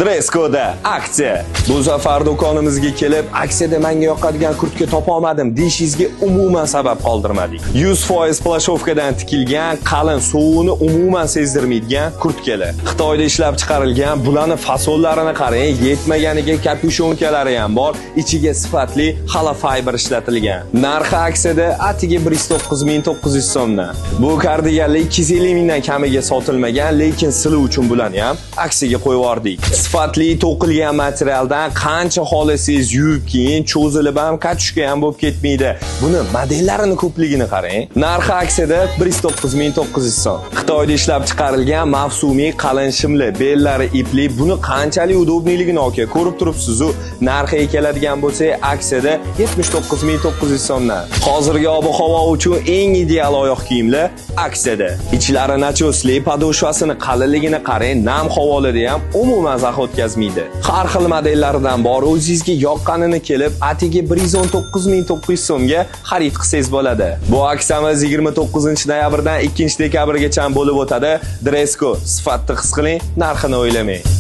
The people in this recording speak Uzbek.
Dress-koda aksiya. Bu safar do'konimizga kelib, aksiyada menga yoqadigan kurtka topolmadim deyishingizga umuman sabab qoldirmadik. 100% плащёвка dan tikilgan, qalin, sovuqni umuman sezdirmaydigan kurtkalar. Xitoyda ishlab chiqarilgan, bularni fasonlarini qarang, yetmaganiga капюшонка lari ham bor, ichiga sifatli холофайбер ishlatilgan. Narxi aksiyada atiga 109 900 so'mdan. Bu kardiganlar 250 mingdan kamiga sotilmagan, lekin sizlar uchun bularni ham aksiyaga qo'yib yubordik. Sifatli to'qilgan materialdan, qancha xohlasangiz yuvib keyin cho'zilib ham, катушка ham bo'lib ketmaydi. Buni modellarini ko'pligini qarang. Narxi aksiyada 109 900 so'm. Xitoyda ishlab chiqarilgan mavsumiy qalin shimli, bellari ipli, buni qanchalik удобный ligini, aka, ko'rib turibsiz-u. Narxiga keladigan bo'lsak, aksiyada 79 900 so'mdan. Hozirgi ob-havo uchun eng ideal oyoq kiyimlar aksiyada. Ichlari начёс li, подошва sini qalinligini qarang, nam havolarda ham umuman zax o'tkazmaydi. Har xil modellaridan bor, o'zingizga yoqqanini kelib, atiga 119 900 so'mga xarid qilsangiz bo'ladi. Bu aksiyamiz 29 noyabrdan 2 dekabrgacha bo'lib o'tadi. Dressco, sifatni his qiling, narxini o'ylamang.